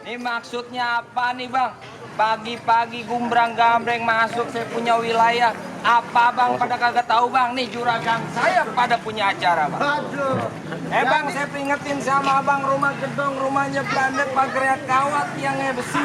Ini maksudnya apa nih bang? Pagi-pagi gumbrang-gambreng masuk saya punya wilayah. Apa bang pada kagak tahu bang? Nih juragan saya pada punya acara bang. Aduh. Bang saya peringetin sama abang rumah gedong, rumahnya Belanda, pagar kawat, tiangnya besi.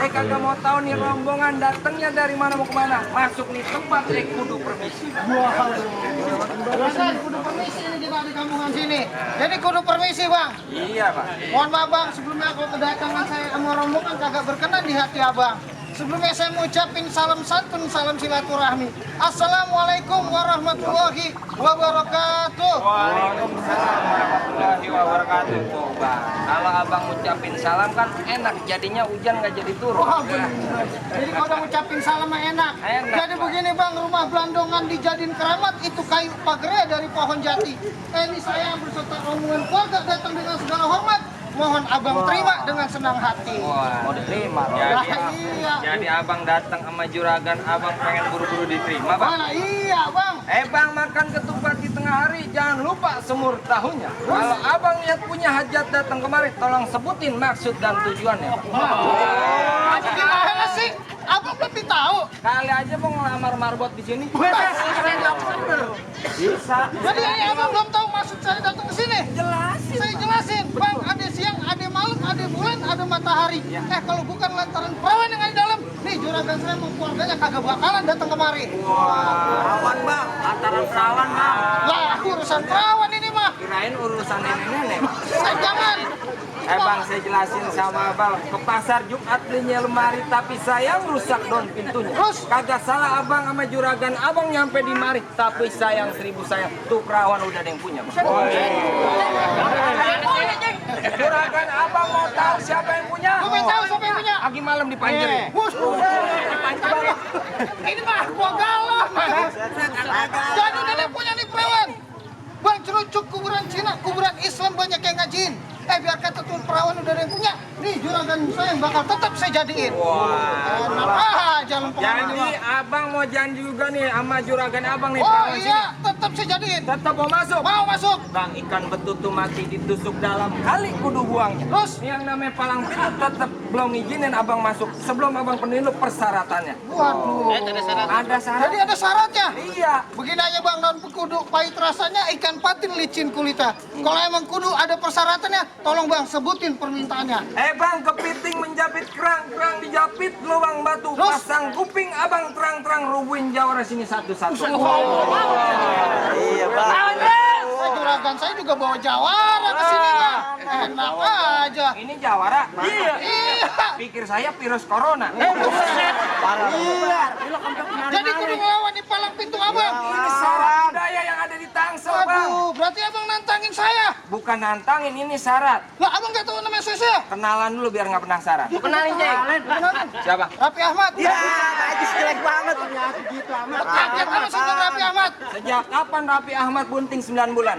Saya kagak mau tahu nih rombongan datangnya dari mana mau kemana. Masuk nih tempat saya kudu permisi. Juragan kudu permisi ini kita di kampungan sini. Jadi kudu permisi bang. Iya bang. Mohon maaf bang, sebelumnya kalau kedatangan saya sama rombongan kagak berkenan di hati abang. Sebelumnya saya mau ucapin salam santun, salam silaturahmi. Assalamualaikum warahmatullahi wabarakatuh. Waalaikumsalam warahmatullahi wabarakatuh. Tuh bang, kalau abang ucapin salam kan enak, jadinya hujan nggak jadi turun. Wah bener. Jadi kalau udah ngucapin salam mah enak. Enak, Jadi begini bang, rumah Belandongan dijadiin keramat itu kayu pagernya dari pohon jati. Ini saya berserta rombongan keluarga datang dengan segala hormat. Mohon abang terima dengan senang hati. Wah, mau diterima. Lah, iya. Jadi abang datang sama juragan, abang pengen buru-buru diterima bang. Mana iya bang. Bang makan ketupat di tengah hari, jangan lupa semur tahunya. Kalau abang lihat punya hajat datang kemari, tolong sebutin maksud dan tujuannya. Gimana sih? Abang belum tahu. Kali aja mau ngelamar marbot di sini. Bisa. Jadi ini abang belum tahu maksud saya datang ke sini. Jelasin. Saya jelasin, bang. Ada siang, ada malam, ada bulan, ada matahari. Kalau bukan lantaran perawan yang ada di dalam, nih juragan saya mau keluarganya kagak bakalan datang kemari. Perawan bang, antara perawan bang. Lah, urusan perawan ini mah. Kirain urusan nenek-nenek. Jangan. Bang saya jelasin sama abang, ke pasar Jumat belinya lemari tapi saya rusak don pintunya. Terus? Kagak salah abang sama juragan, abang nyampe di mari tapi sayang seribu sayang, tuh perawan udah ada yang punya. Juragan abang mau tahu siapa yang punya? Gue mau tahu siapa yang punya. Pagi malam dipanjerin. Ini mah gua galau. Jadi udah ada yang punya nih perawan. Bang cerucuk kuburan Cina, kuburan Islam banyak yang ngajiin. Biar kata tuh perawan udah ada yang punya. Nih juragan saya yang bakal tetap saya jadiin. Enak aja lempeng. Jadi abang mau janji juga nih sama juragan abang nih Oh perawan iya, sini. tetap saya jadiin. Tetap mau masuk? Mau masuk. Bang ikan betutu mati ditusuk dalam kali kudu buangnya. Terus? Yang namanya palang pintu tetap belum izinin abang masuk. Sebelum abang penuhin lu persyaratannya. Waduh. Ada syarat? Jadi ada syaratnya. Iya. Begini aja bang, non kudu pahit rasanya, ikan patin licin kulitnya. Kalau emang kudu ada persyaratannya, tolong bang sebutin permintaannya. Bang kepiting menjapit kerang dijapit lubang batu. Terus? Pasang kuping abang terang-terang rubuhin jawara sini satu-satu. Iya bang. Juragan saya juga bawa jawara ke sini bang. Enak aja. Ini jawara? Iya. Pikir saya virus corona. Iya. Jadi kudu ngelawan di palang pintu abang. Ini syarat budaya yang ada di Tangsel bang. Waduh, berarti abang nantangin saya. Bukan nantangin, ini syarat. Lah abang gak tahu namanya saya? Kenalan dulu biar nggak penasaran. Kenalin cek. Kenalin. Siapa? Raffi Ahmad. Ya, Ajis jelek banget. Gitu amat. Kaget sama sama Raffi Ahmad. Sejak kapan Raffi Ahmad bunting 9 bulan?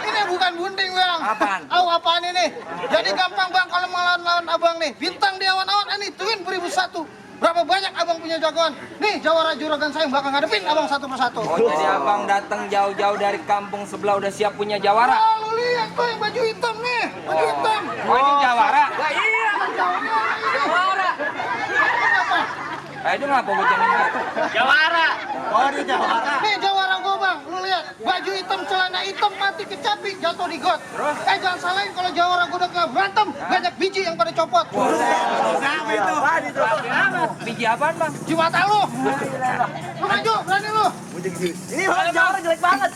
Ini bukan bunting bang. Apaan? Apaan ini? Jadi gampang bang kalau melawan abang nih. Bintang di awan-awan ini Twin 1001. Berapa banyak abang punya jagoan? Nih jawara juragan saya bakal ngadepin abang satu persatu. Oh jadi abang datang jauh-jauh dari kampung sebelah udah siap punya jawara? Oh, lu lihat tuh yang baju hitam nih. Baju hitam. Oh ini jawara? Lah iya. Jawara. Itu ngapa gue jadi gitu? Jawara. Oh ini jawara. Nih jawara gua bang. Lu lihat baju hitam celana hitam mati kecapi jatuh di got. Terus? Jangan salahin kalau jawara gua udah kena berantem banyak biji yang pada copot. Sama itu. Biji apaan bang? Jiwata lu. Lu maju berani lu. Ini jawara jelek banget.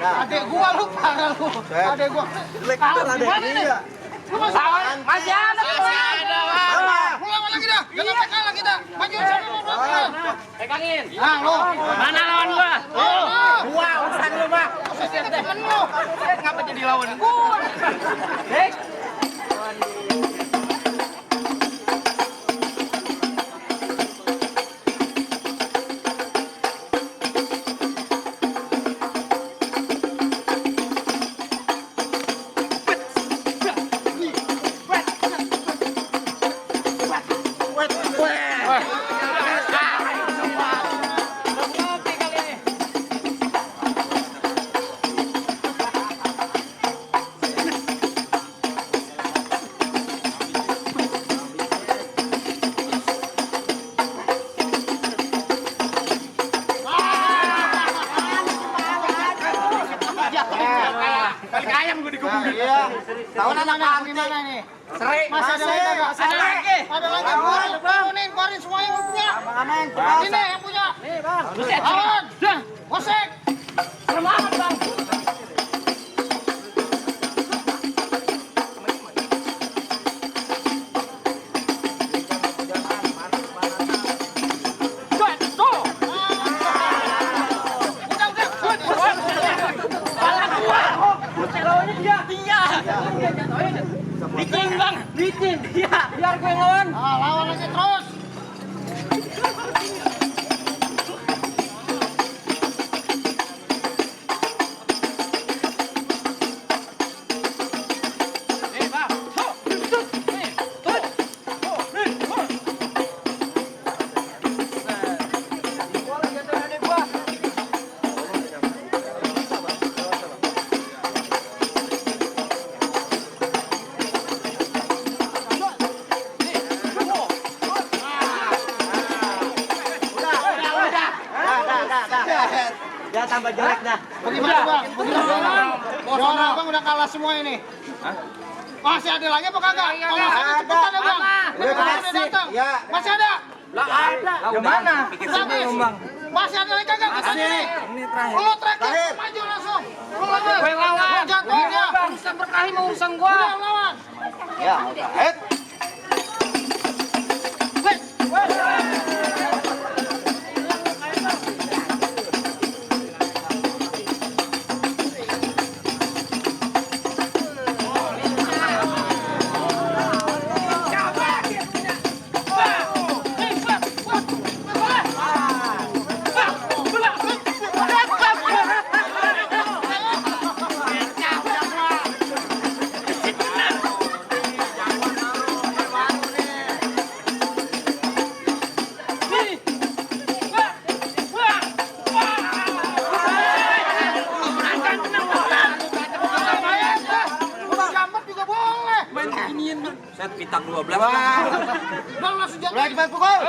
Adek gua lu parah lu. Adek gua. Kalah gimana nih? Lu masih ada. Lu lawan lagi dah. Jangan sampai kalah kita. Maju sana lu. Pegangin. Nah, lu. Mana lawan gua? Gua urusan lu, Bang. Urusan temen lu. Ngapa jadi lawan gua? Balik ayam gue dikubur. Iya. Tahu anak gimana nih? Serik. Masih ada lagi enggak? Ada lagi. Ada lagi. Keluarin semuanya yang punya. Ini yang punya. Nih, Bang. Buset. Lawan. Dah. Wasek. Serem banget, Bang. Licin bang, licin. Iya, biar gue lawan. Lawan lagi terus. Ya tambah jelek dah. Bagaimana bang? Bagaimana bang? Udah kalah semua ini. Masih ada lagi apa kagak? Kalau masih ada cepetan ya bang. Udah datang. Masih ada. Lah ada. Yang mana? Masih ada lagi kagak? Masih. Ini terakhir. Lu terakhir. Maju langsung. Lu lawan. Gue lawan. Jatuhin dia. Urusan berkelahi mau urusan gua. Udah lawan. Ya. Set pitak 12. Bang langsung jatuh. Lagi main pukul.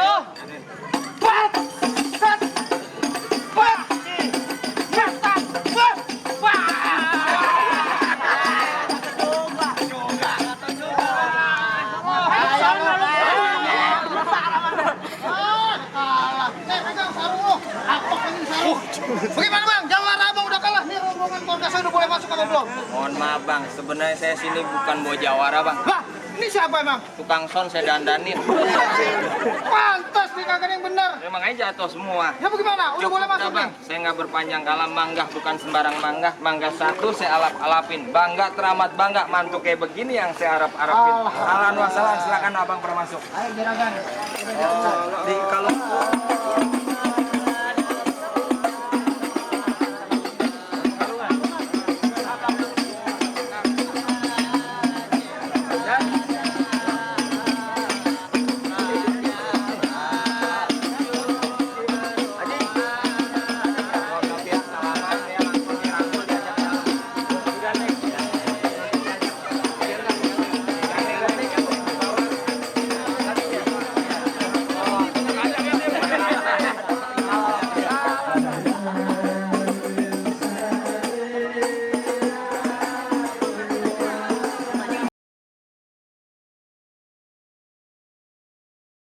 Bagaimana bang? Jangan abang udah kalah. Nih rombongan keluarga saya udah boleh masuk apa belum? Mohon maaf bang, sebenarnya saya sini bukan bawa jawara bang. Lah, ini siapa emang? Tukang son saya dandanin. Pantas nih kagak ada yang benar. Emang aja jatuh semua. Ya bagaimana? Udah boleh masuk bang. nih? Saya nggak berpanjang kala manggah, bukan sembarang manggah. Manggah satu saya alap-alapin. Bangga teramat bangga, mantu kayak begini yang saya harap-harapin. Ahlan wa sahlan, silakan abang pernah masuk. Ayo jeragan. Kalau